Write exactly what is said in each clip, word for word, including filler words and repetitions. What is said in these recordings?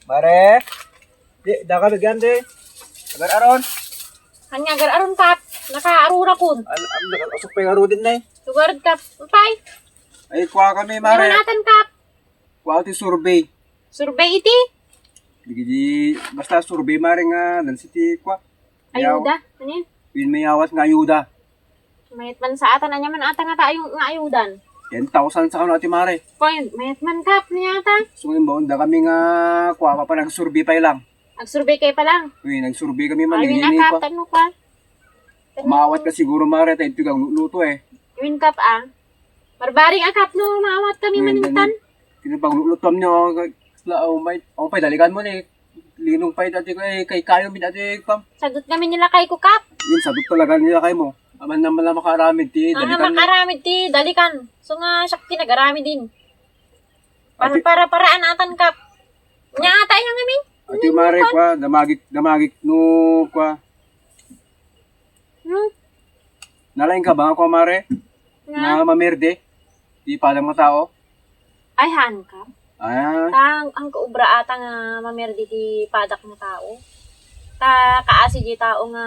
Mare, di, daka bigyan di. Agar-aron. Ania agar-aron, Kap? Nakaarurakon. Al-, al-, nakausok pa yung aro din na eh. Sugarod, Kap. Umpay. Ay, kuha kami, Mare. Ano natan, Kap? Kuha ti survey. Survey iti? Di, di, basta survey, Mare, nga, dan si ti, kuha. Ayuda? Ano yan? Yun may awat nga ayuda. Mayat man sa atan, ania man ata nga tayo nga ayudan. Ten thousand sa kano, Ate Mare. Koy, mayat man, Kap, niya ata. So, ngayon, baon da kami nga, kuha pa pa, nag-survey pa lang. Nag-survey kayo pa lang? Uy, nag-survey kami man, Ay, win, hindi ah, Kap, pa. Ano, Kap? Umawat ka siguro, Mare, tayo ito kang luto eh. Win, Kap, ah. Barbari nga, Kap, no, maawat kami Win, manintan. Kino pag luto niyo, oh, may, oh, pay, dalikan mo ni. Linong pay dati ko eh, kay kayo mi dati, Pam. Sadot kami nila kay ko, Kap. Yun, sadot talaga nila kay mo. Aman naman lang makaaramid ti, Ang dalikan mo. Makaramid ti, dalikan. So nga, siya ti nagaramid din. Para, Ate para, paraan atan, Kap. Nya ata yan kami. Ate Mare, kwa, damagik, damagik, no, kwa. Hmm? Nalaing ka ba, kwa, Mare? Nga? Na mamerde? Di padang matao? Ay, haan ka. Ah. Ta, ang, ang kaubra ata nga mamerde ti padak nga tao. Ta, kaasi di tao nga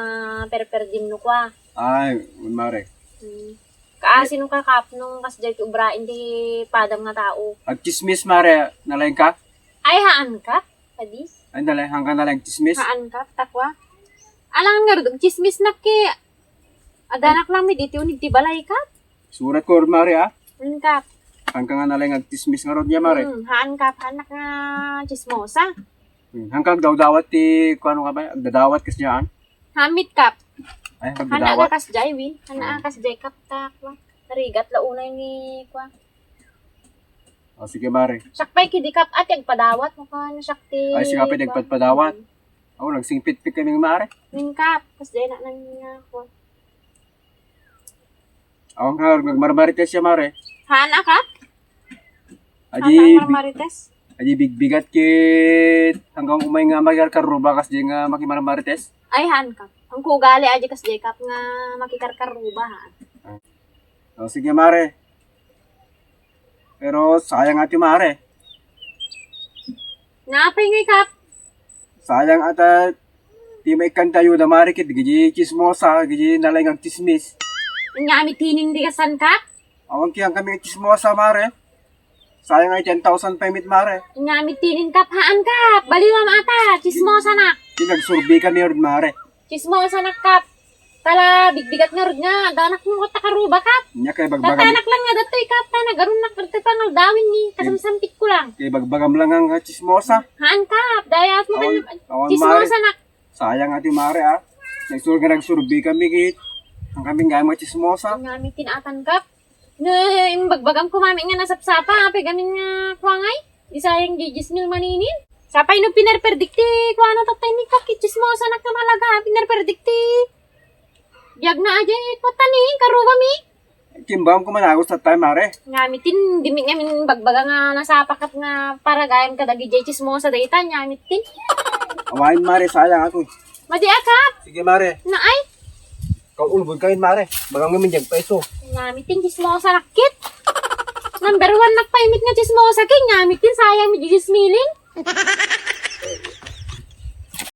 perperdim no kwa. Ay, un, Mare. Hmm. Kaasi no kakapnong kas jay ti ubrain ti padam nga tao. Agchismis, Mare, nalaing ka? Ay, haan ka, kadi? Ay, nalaing, hanggang nalaing chismis? Haan ka, takwa. Alangan nga rod, agchismis nak ki. Adanak lang mi diti uneg ti balay ka. Surat ko, Mare, ah. Haan ka. Hanggang nga nalaing agchismis nga rod niya, Mare. Hmm, haan ka, haan ka nga chismosa. Hmm, hanggang agdawdawat ti, kung ano ka ba, agdadawat kasi yan. Hamit, Kap. Ay, Hana agdadawat. Ka kas jay, Win. Hana Hmm. Kas jay, Kap, takwa. Narigat la unay ni, kwa. O, sige, Mare. Siak pay kidi, Kap, ati agpadawat, maka na siak ti Ay, sige, pwede kwa. Agpadpadawat. O, nagsingpitpit kami, Mare. Ning, Kap, kas jay na nang nga, kwa. Awan ka, nagmarmarites siya, Mare. Haan, Kap? Adi, Haan, bi-, marmarites? Adi bigbigat kit, hanggang umay nga makikarkaruba, kas jay nga makimarmarites? Ay, haan, Kap. Ang kugali, adi kas jay, Kap, nga makikarkaruba, haan. O, sige, Mare. Pero sayang ati, Mare. Naapay ngay, Kap? Sayang ata ti maikkan tayo da, Mare, kit gidi chismosa, gidi nalaing agchismis. Anya mi tinin di kasan, Kap? Awan kiyang kami chismosa, Mare. Sayang ay ten thousand payment, Mare. Anya mi tinin, Kap, haan, Kap? Baliwam ata, chismosa na. Di nagsurvey kami, Mare. Chismosa na, Kap. Tala, bigbigat nga rod nga, danak mo kata karuba, Kap. Nya kay bagbagam. Tatanak lang nga datoy, Kap, ta nagarunak datoy pangaldawin ni, Kay kasamsampit ko lang. Kay bagbagam lang nga chismosa. Haan, Kap, dayat mo Awan, kan awan, chismosa Mare. Na. Sayang ati, Mare, ah. Nagsur-, nga nagsurvey kami, kit. Ang kami nga mga chismosa. Ang nga mi tinatan, Kap. Ne, imbagbagam ko mami nga nasapsapa, apay gamin nga kuangay. Di sayang di dies mil maninin. Sapay no pinerperdik ti kuana tatay ni Kap, chismosa nak nga malaga, pinerperdik ti biag na aja, eh, kota ni, karuba mi. Kimbam ko managos tatay, Mare. Ngami tin, dimi ngamin bagbaga nga nasapa, Kap, nga para gayam kadagi jay chismosa dayta, ngami tin. Awain, Mare, sayang ako. Madi a, Kap. Sige, Mare. Naay. Kaulbod kayo, Mare. Bagang mi manjag peso. Ngami tin chismosa nakit. Number one nakpaymit nga chismosa kay ngami tin sayang mi dies milin.